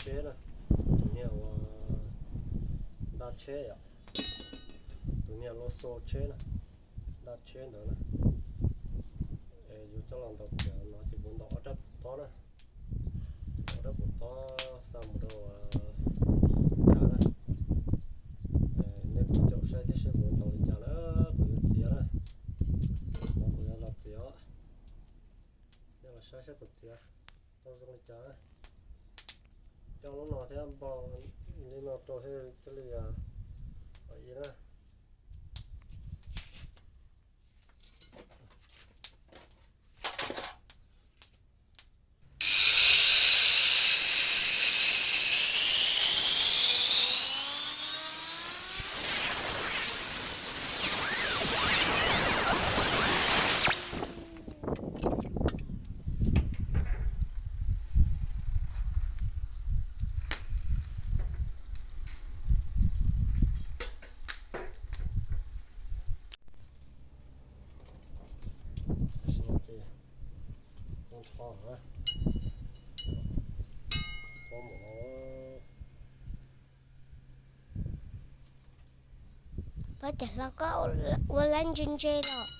tsheb na, tus niag uas ntaj tsheb yom, tus niag loj xo tsheb na, ntaj tsheb ntawd na. Yus coj los ntaus cov no ces kuv ntaus ob rab puv tob na, ob rab puv tob xa mus rau tim cas na. Nej kuj caum saib thiab seb kuv ntaus li cas na, kuv yuav txiav na, kuv yuav los txiav os. Nej los saib saib kuv txiav tau zoo li cas na. Coj lub no thiab npog li no rau thiaj li pom ib na. Pab cov hlau koj ua lab ntse ntse los.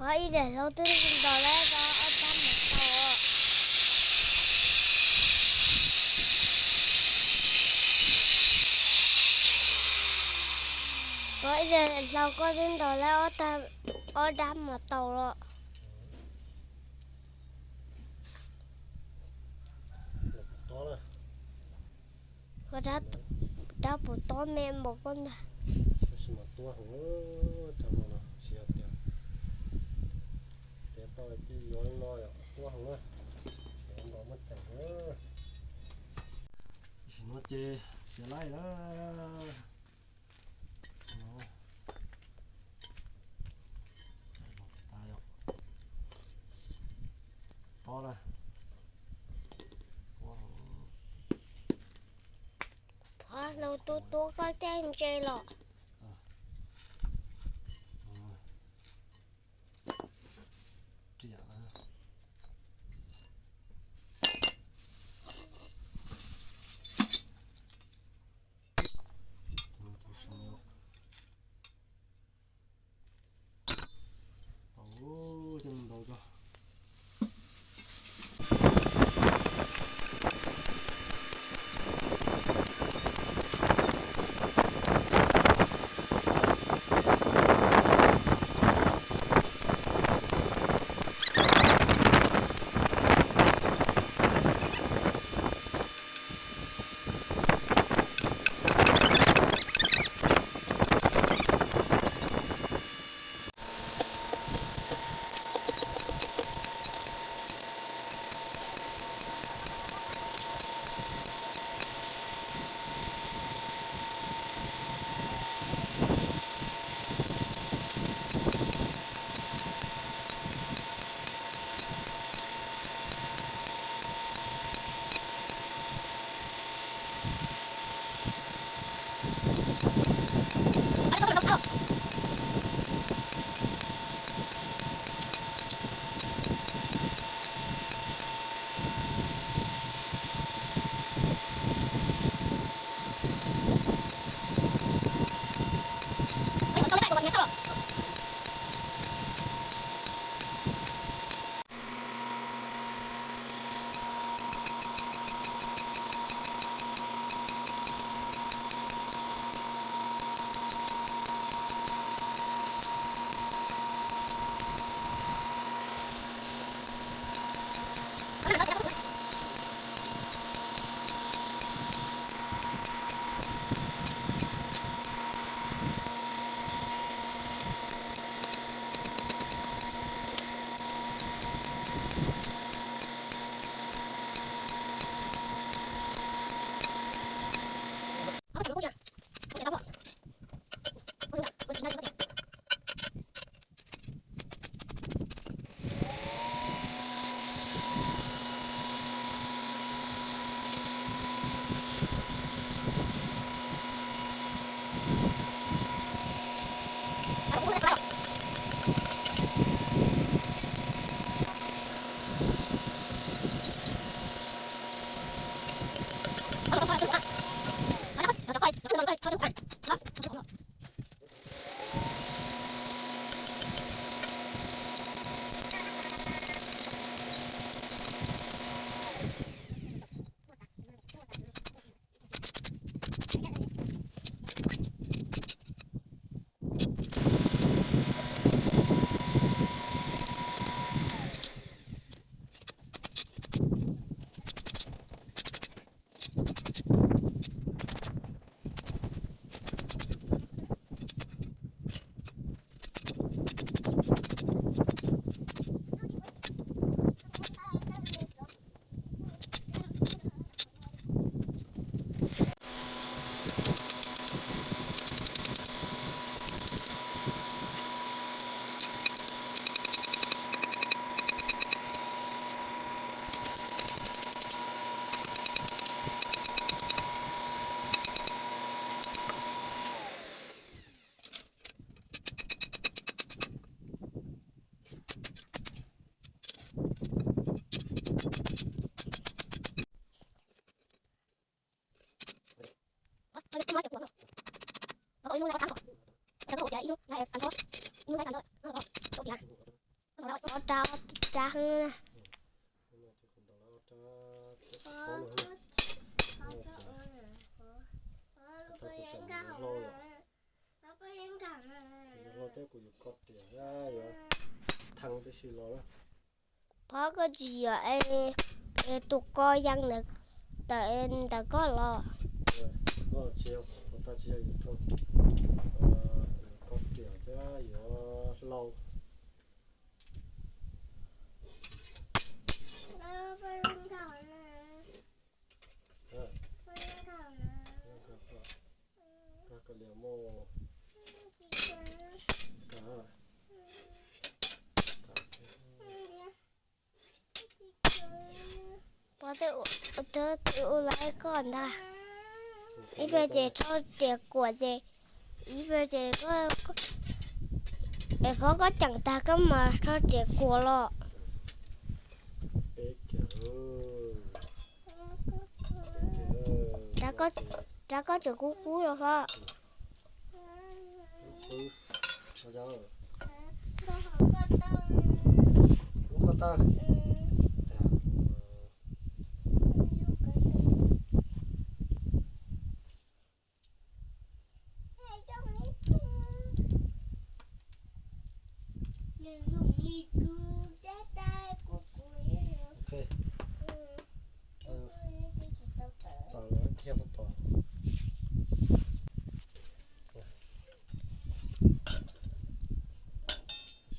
Pab ib daim hlau twb ntaus lawm ob rab mos taus. Pab ib daim hlau koj twb ntaus lawm ob rab mos taus los. Rab puv tob me npaum koj ntag. Tab sis mas tuab heev, cov no no tsis yog tias txiav tau ces yuav li no yom, tuab heev na, txiav npaum muaj ceem na. Tam sim no ces txiav laij na. Tob na. Pov hlau tuab tuab koj tej ntse los. Riam. Tau, coj mus ntaus tso. Ib hnub lawv ob rab nkaus, ib hnub lawv ob rab nkaus, ib hnub lawv ob rab nkaus, ib hnub lawv ob rab nkaus. Ob rab, ob rab heev na. Hlau thiab kuv yuav koj riam thiab yuav thaj tib si los na. Phob, koj tsis yuav es tus ko yaa ntawm koj los? Tsis yog, tsis yog yus rau, yuav koj riam thiab yuav hlau. Pov, twb ua lawm koj ntag. Ib pliag ces rho riam kuam ces, ib pliag ces, es Pov koj ceem tag koj mam rho riam kuam los. Rab koj tseem kub kub los Pov. Txaus lawm thiab puas tau?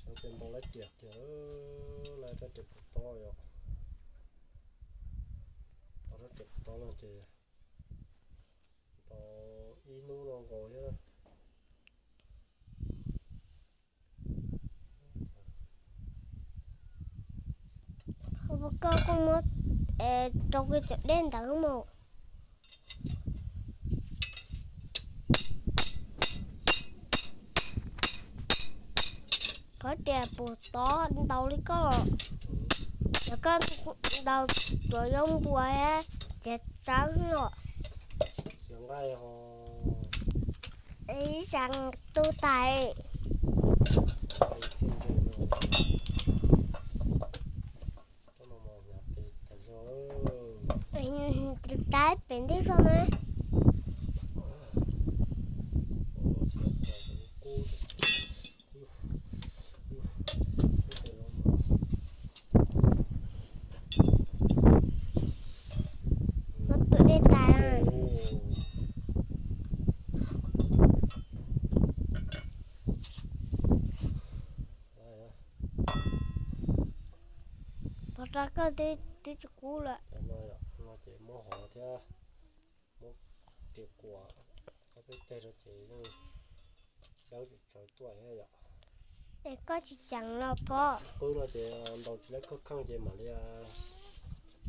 Sawv ces ntaus lawv riam kiag, lawv rab riam puas tob yom. Tau rab riam puas tob no ces tau ib hnub no nkaus thiab. Koj kuj muab rau kiag cov dej ntawd mus. Pov, riam puas tob ntaus li koj los? Yog koj ntaus tuav yoov npua thiab txiav tsawb los? Ib sab tu tais. Rab pem ntej zog na. Muab tus dej tas. Pov, rab koj twb tsis kub lawm. No ces muab hov thiab muab riam kuam ob peb teg rau ces yeej dawb tsawv tuaj thiab yom. Es koj tsis ceev los Pov? Qwb no ces ntaus tsis laib khawj kheej ces mam li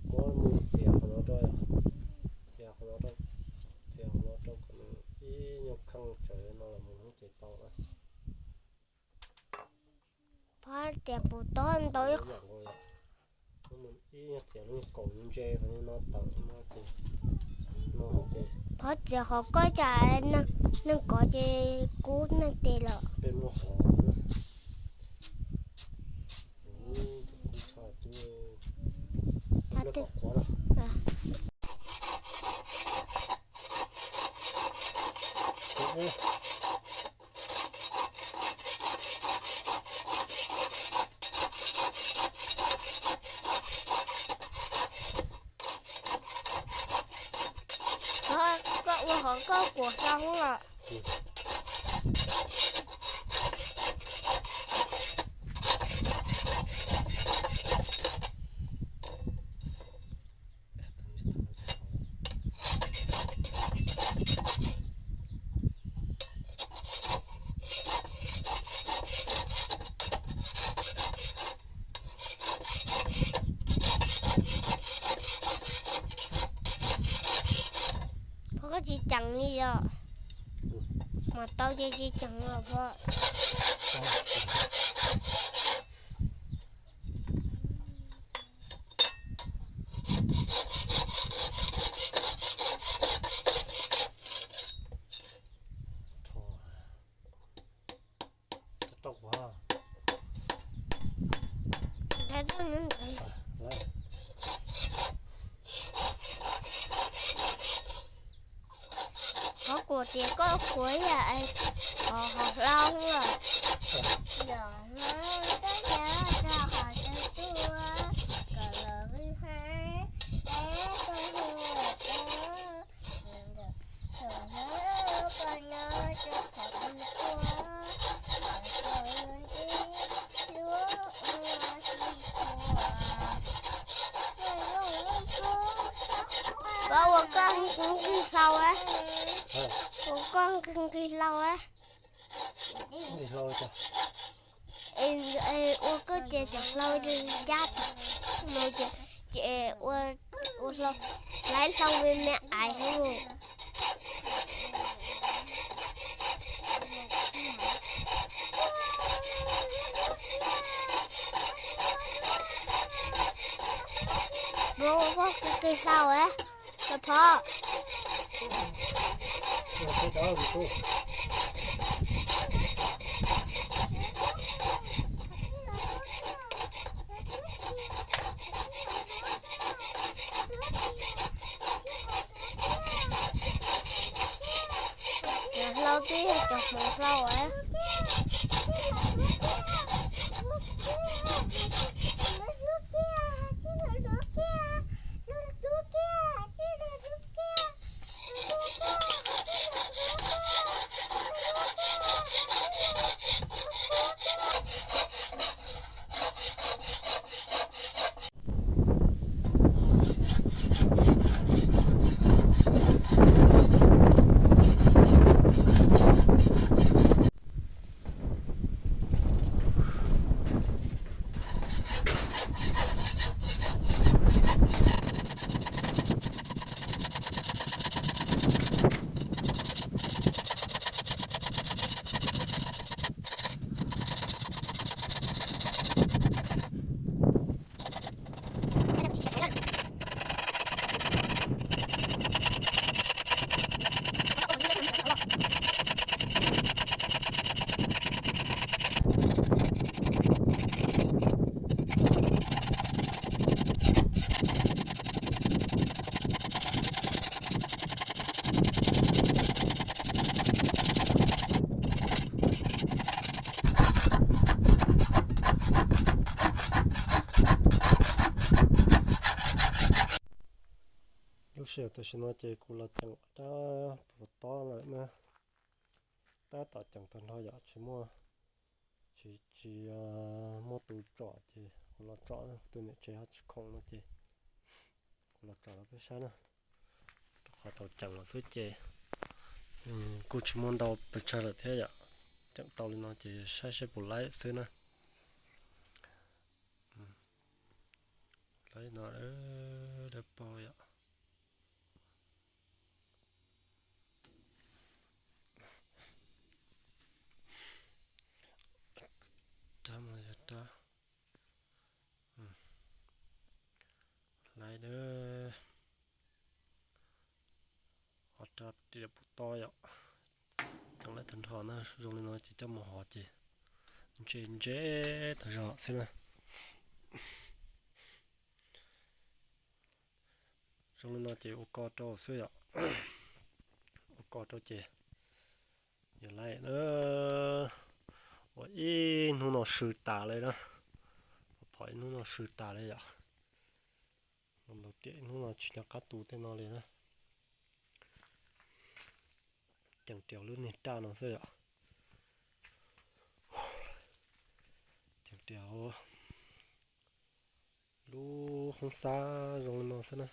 muab mus txiav qhov no rau, txiav qhov no rau, txiav qhov no rau kom nws ib nyuag kheej tsawv no los mus ces tau na. Pov, riam puas tob ntaus ib qho. Ib nyuag txiav lub kaum ntse qhov no tawm no ces, no ces. Pov, txiav qhov koj tsam neeg kov ces kub neeg tes lawm. Peb muab hov. Kub tshaj twb. Qhov no. Koj ua qhov koj kuam hlau los? Pov, koj tsis ceev li os. Mas tau ces tsis ceev los Pov. Qhov kuas tias koj kuav yam ho hlau lawm. Koj ua koj nqhis hlau, ua koj nqhis hlau. Ua koj ces cov hlau ncab tas, ces ua hlau, laiv hlau me me ais hauv. Ua koj nqhis hlau, cov phov. Cov hlau twb yog cov hmoov hlau. Lub sij hawm tam sim no ces kuv los ceem rab puas tob lawm na. Tab tom ceem tag nrho yom, tsis muaj, tsis, tsis muaj tus tsom ces kuv los tsom, kuv tus niam tsev ho tsis khoom no ces kuv los tsom rau peb saib na. Rau qhov tau ceem lawm xwb ces kuj tsis muaj ntau pes tsawg lawm thiab yom. Ceem tau li no ces saib seb puas laib xwb na. Laib no, dawb paug yom. Rab no yog rab laib, ob rab puas tob yom. Ceem laib tag nrho na, zoo li no ces coj mus hov ces ntse ntse tag zog xwb na. Zoo li no ces ua ko rau xwb yom. Ua ko rau ces yog laib na. Ua ib hnub no sw tas li na. Phom ib hnub no sw tas li yom. Ntaus tiam ib hnub no tsis nco qab tu tej no li na. Ceem riam lub niag raj no xwb yom. Ceem riam lub hoob xab zoo li no xwb na.